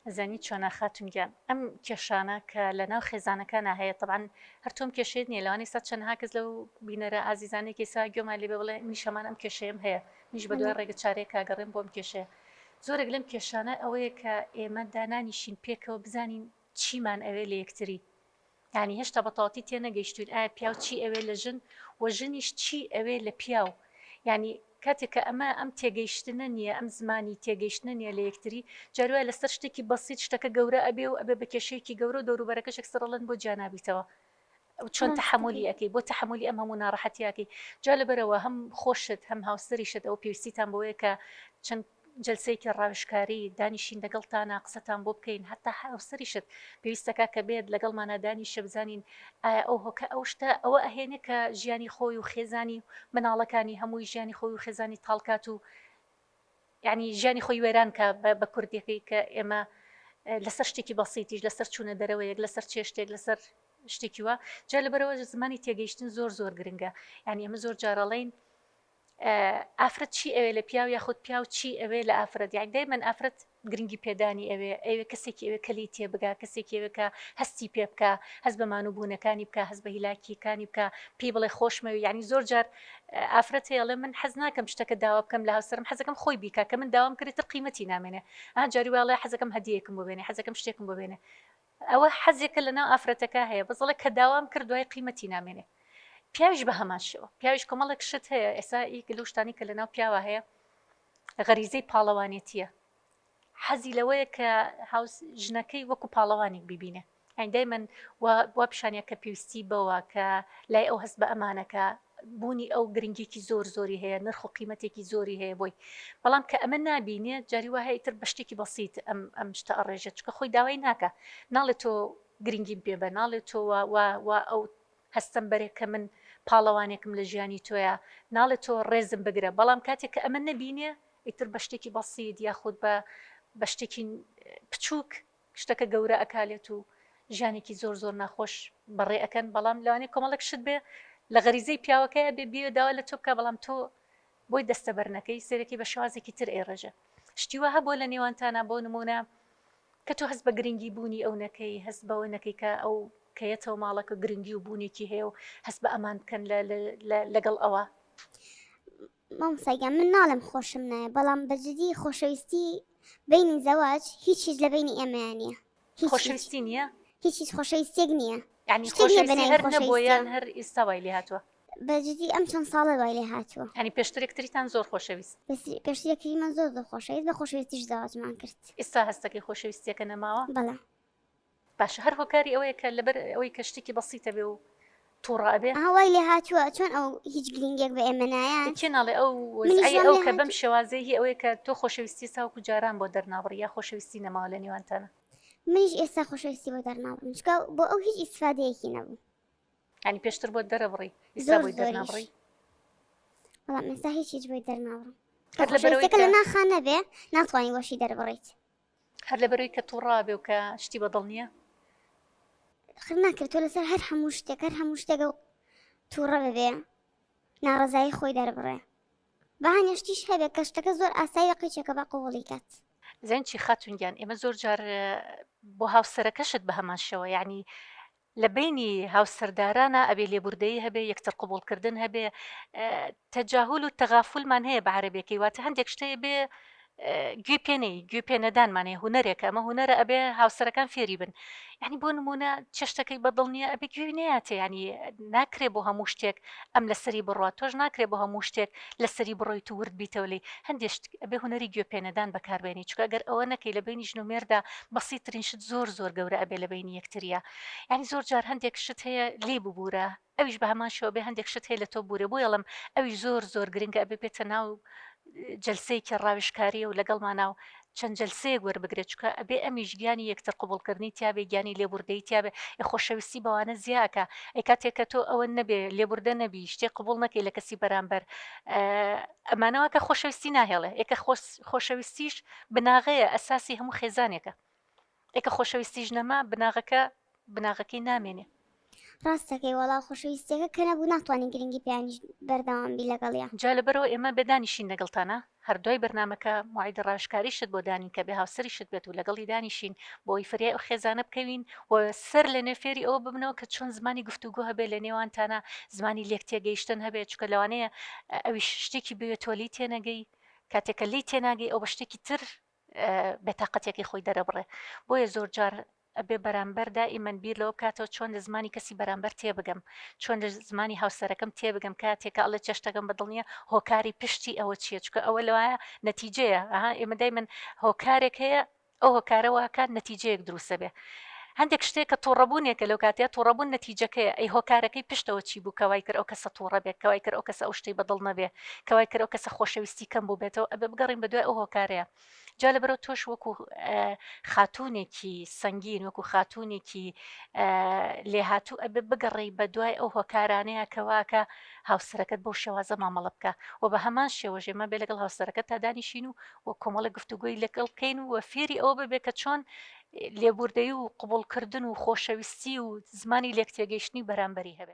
ئەزانی چۆنە خاتون گیان ئەم کێشانە کە لە ناو خێزانەکانا هەیە تەبعەن هەر تۆم کێشەیەت نیە لەوانەیە ئێستا چەندەها کەس لەو بینەرە ئازیزانەی کە ئێستا گوێمان لێ بێ بڵێ منیش هەمان ئەم کێشەیەم هەیە منیش بەدوای ڕێگە چارەیەکا گەڕێم بۆ ئەم کێشەیە زۆرێک لەم کێشانە ئەوەیە کە ئێمە دانانیشین پێکەوە بزانین چیمان ئەوێ لە یەکتری یانی هێشتا بە تەواوەتی تێنەگەیشتوین ئایا پیاو چی ئەوێ لە ژن و ژنیش چی ئەوێ لە پیاو یانی کاتێک کە ئەمە ئەم تێگەیشتنە نییە ئەم زمانی تێگەیشتنە نییە لە یەکتری جار وایە لەسەر شتێکی بەسیت شتەکە گەورە ئەبێ و ئەبێ بە کێشەیەکی گەورە و دەوروبەرەکەش یەکسەر ئەڵێن بۆ جیا نابیتەوە چۆن تەحەمولی ئەکەی بۆ تەحەمولی ئەم هەموو ناڕەحەتیە ئەکەی جا لەبەرئەوە هەم خۆشت هەم هاوسەریشت ئەوە پێویستیتان بەوەیە کە چەند جەلسەیەکی ڕاوێژکاری دانیشین لەگەڵتانا قسەتان بۆ بکەین هەتا هاوسەریشت پێویستەکا کە بێت لەگەڵمانا دانیشە بزانین ئایا ئەو هۆکە ئەو شتە ئەوە ئەهێنێ کە ژیانی خۆی و خێزانی و مناڵەکانی هەمووی ژیانی خۆی و خێزانی تاڵکات و یعنی ژیانی خۆی وێران کە بە کوردیەکەی کە ئێمە لەسەر شتێکی بەسیتیش لەسەر چوونە دەرەوەیەک لەسەر چێشتێک لەسەر شتێکی وا جا لەبەرەوە زمانی تێگەیشتن زۆر زۆر گرنگە یعنی ئێمە زۆر جارەڵین ئافرەت چی ئەوێ لە پیاو یاخود پیاو چی ئەوێ لە ئافرەت یانی دایمەن ئافرەت گرنگی پێدانی ئەوێ ئەوێ کەسێکی ئەوێ کە لێی تێبگا کەسێکی ئەوێ کە هەستی پێ بکا هەست بە مانووبوونەکانی بکا هەست بە هیلاکییەکانی بکا پێی بڵێ خۆشمەوێی یانی زۆر جار ئافرەت هەیە ئەڵێ من حەز ناکەم شتەکە داوا بکەم لە هاوسەرم حەزەکەم خۆی بیکا کە من داوام کرد ئیتر قیمەتی نامێنێ ئا جاری وایە ئەڵێ حەزەکەم هەدیەیەکم بۆ بێنێ حەزەکەم شتێکم بۆ بێنێ ئەوە حەزێکە لەناو ئافرەتەکە هەیە بەس ئەڵێ کە داوام کرد دوای قیمەتی نامێنێ پیاویش بە هەمان شێوە پیاویش کۆمەڵێک شت هەیە ئێستا یەک لەو شتانی کە لەناو پیاوە هەیە غەریزەی پاڵەوانێتیە حەزی لەوەیە کە هاوس ژنەکەی وەکو پاڵەوانێک ببینێ ئەین دایمەن وا پیشانە کە پێویستی بەوە کە لای ئەو هەست بە ئەمانەکە بوونی ئەو گرنگیەکی زۆر زۆری هەیە نرخ و قیمەتێکی زۆری هەیە بۆی بەڵام کە ئەمە نابینێ جاری وا هەیە ئیتر بە شتێکی بەسیت ئەم ئەم شتە ئەڕێژێت چونکە خۆی داوای ناکا ناڵێ تۆ گرنگیم پێ بە ناڵێ تۆ وا وا وا ئەو هەستەم بەرێ کە من پاڵەوانێکم لە ژیانی تۆیا ناڵێ تۆ ڕێزم بگرە بەڵام کاتێک کە ئەمە نەبینێ ئیتر بە شتێکی بەسیت یاخود بە بە شتێکی بچووک شتەکە گەورە ئەکالێت و ژیانێکی زۆر زۆر ناخۆش بەڕێ ئەکەن بەڵام لەوانەیە کۆمەڵێک شت بێ لە غەریزەی پیاوەکەیا بێ بیەوێ داوا لە تۆ بکا بەڵام تۆ بۆی دەستەبەر نەکەی سەیرەکەی بە شێوازێکی تر ئەیڕێژێ شتی وا هەبووە لە نێوانتانا بۆ نموونە کە تۆ هەست بە گرنگی بوونی ئەو نەکەی هەست بەوە نەکەی کە ئەو کە یەتەوە ماڵەکە گرنگی و بوونێکی هەیە و هەست بە ئەمان بکەن لە لەگەڵ ئەوە. مامۆستا گیان من ناڵێم خۆشم نایە بەڵام بە جدی خۆشەویستی بینی زەواج هیچ هیچ لە بینی ئێمەیان نییە هیچ هیچ خۆشەویستی نییە؟ هیچ هیچ خۆشەویستیەک نییە یعنی شتێک نییە بە خۆشەویستی ناوی هەر نەبووە خۆشەویستیەوە یان هەر ئیستا وای لێ هاتووە؟ بە جدی ئەم چەند ساڵە وای لێ هاتووە یعنی پێشتر یەکتریتان زۆر خۆشەویست بەس پێشتر یەکتریمان زۆر زۆر خۆشەویست بە خۆشەویستیش زەواجمان کرد ئیستا هەستەکەی خۆشەویستیەکە نەماوە؟ بەڵێ باشە هەر هۆکاری ئەوەیە کە لەبەر ئەوەی کە شتێکی بەسیتە بێ و توڕە ئەبێ. ئەها وای لێ هاتووە چۆن ئەو هیچ گرینگێک بە ئێمە نایات. کێ ناڵێ ئەو منیش وەزعەی وام ئەو لێ کە بەم هاتوو. شێوازەی هی ئەوەیە کە تۆ خۆشەویستی تاوەکو جاران بۆ دەرنابڕی یا خۆشەویستی نەماوە لە نێوانتانا. منیش ئێستا خۆشەویستی بۆ دەرنابڕم چونکە بۆ ئەو هیچ ئیستفادەیەکی نەبوو. یانی پێشتر بۆت دەرەبڕی ئیستا زۆر بۆی زۆریش دەرنابڕی؟ بەڵام ئێستا هیچ هیچ بۆی دەرنابڕم. کە هەر لەبەرئەوەی خۆشەویستیەکە کە. لە ناخا نەبێ ناتوانی بۆشی دەربڕیت. هەر لەبەرئەوەی کە توڕە ئەبێ و کە شتی بەدڵ نییە؟ ئاخر ناکرێت تۆ لەسەر هەر هەموو شتێک هەر هەموو شتێک ئەو تووڕە ببێ ناڕەزایی خۆی دەربڕێ با هەنێ شتیش هەبێ کە شتەکە زۆر ئاسایی بێ قیچێکە با قبوڵی کات. زین چی خاتون گیان ئێمە زۆر جار بۆ هاوسەرەکەشت بە هەمان شێوە یانی لە بەینی هاوسەردارانا ئەبێ لێبوردەیی هەبێ، یەکتر قبوڵکردن هەبێ، تەجاهول و تەغافولمان هەیە بە عەرەبیەکەی، واتە هەندێک شت هەیە بێ گوێ پێ نەی، گوێ پێ نەدانمان هەیە، هونەرێکە، ئەمە هونەرە ئەبێ هاوسەرەکان فێری بن. یانی بۆ نموونە چێشتەکەی بە دڵ نییە ئەبێ گوێی نەیاتێ، یانی ناکرێ بۆ هەموو شتێک ئەم لەسەری بڕوا، تۆش ناکرێ بۆ هەموو شتێک لەسەری بڕۆیت و ورد بیتەوە لێی. هەندێ شت ئەبێ هونەری گوێ پێ نەدان بەکار بێنی، چونکە ئەگەر ئەوە نەکەی لە بەینی ژن و مێردا بەسیترین شت زۆر زۆر گەورە ئەبێ لە بەینی یەکتریا. یانی زۆر جار هەندێک شت هەیە لێی ببورە ئەویش بە هەمان شێوە بێ هەندێک شت هەیە لە تۆ بورێ بۆیە ئەڵێم ئەویش زۆر زۆر گرنگە ئەبێ بێتە ناو جەلسەیەکی ڕاوێژکاریە و لەگەڵمانا و چەند جەلسەیەک وەربگرێت چونکە ئەبێ ئەمیش گیانی یەکتر قبوڵکردنی تیابێ گیانی لێبوردەیی تیابێ ئێ خۆشەویستی بەوانە زیاکە ئەی کاتێک کە تۆ ئەوە نەبێ لێبوردە نەبی شتێک قبوڵ نەکەی لە کەسی بەرامبەر ئەمانەوە کە خۆشەویستی ناهێڵێ ئێکە خۆشەویستیش بناغەیە ئەساسی هەموو خێزانێکە ئێ کە خۆشەویستیش نەما بناغەکە بناغەکەی نامێنێ. ڕاست دەکەی وەڵا خۆشەویستیەکە کە نەبوو ناتوانی گرنگی پێیانیش بەردەوام بی لەگەڵیا. جا لەبەرئەوە ئێمە بێ دانیشین لەگەڵتانا. هەر دوای بەرنامەکە موعیدە ڕاوێژکاریشت بۆ دانین کە بێ هاوسەریشت بێت و لەگەڵی دانیشین بۆ ئەوەی فریای ئەو خێزانە بکەوین و سەر لە نوێ فێری ئەوە ببنەوە کە چۆن زمانی گفتوگۆ هەبێت لە نێوانتانا زمانی لێک تێگەیشتن هەبێت چونکە لەوانەیە ئەویش شتێکی بوێت تۆ لێی تێنەگەی کاتێک کە لێی تێناگەی ئەو بە شتێکی تر بێتاقەتیەکەی خۆی دەرەبڕێ بۆیە زۆر جار ئەبێ بەرامبەر دائیمەن بیر لەوە بکاتەوە چۆن لە زمانی کەسی بەرامبەر تێبگەم چۆن لە زمانی هاوسەرەکەم تێبگەم کاتێک کە ئەڵێ چێشتەکەم بەدڵ نییە هۆکاری پشتی ئەوە چییە چونکە ئەوە لەوایە نەتیجەیە ئەها ئێمە دایمەن هۆکارێک هەیە ئەو هۆکارە واکات نەتیجەیەک دروستە بێ هەندێک شتێک کە توڕەبوونێکە لەو کاتەیە توڕەبوون نەتیجەکەیە ئەی هۆکارەکەی پشتەوە چی بوو کە وای کرد ئەو کەسە توڕە بێت کە وای کرد ئەو کەسە ئەو شتەی بەدڵ نەبێ کە وای کرد ئەو کەسە خۆشەویستی کەم بووبێتەوە ئەبێ بگەڕین بەدوای ئەو هۆکارەیە جا لەبەرئەوە تۆش وەکو خاتوونێکی سەنگین وەکو خاتوونێکی لێهاتوو ئەبێ بگەڕێی بە دوای ئەو هۆکارانەیە کە واکە هاوسەرەکەت بەو شێوازە مامەڵە بکە و بە هەمان شێوەش ئێمە بێ لەگەڵ هاوسەرەکەت تا دانیشین و و کۆمەڵێک گفتوگۆی لەگەڵ بکەین و فێری ئەوە ببێ کە چۆن لێبوردەیی و قبوڵکردن و خۆشەویستی و زمانی لێکتێگەیشتنی بەرامبەری هەبێت.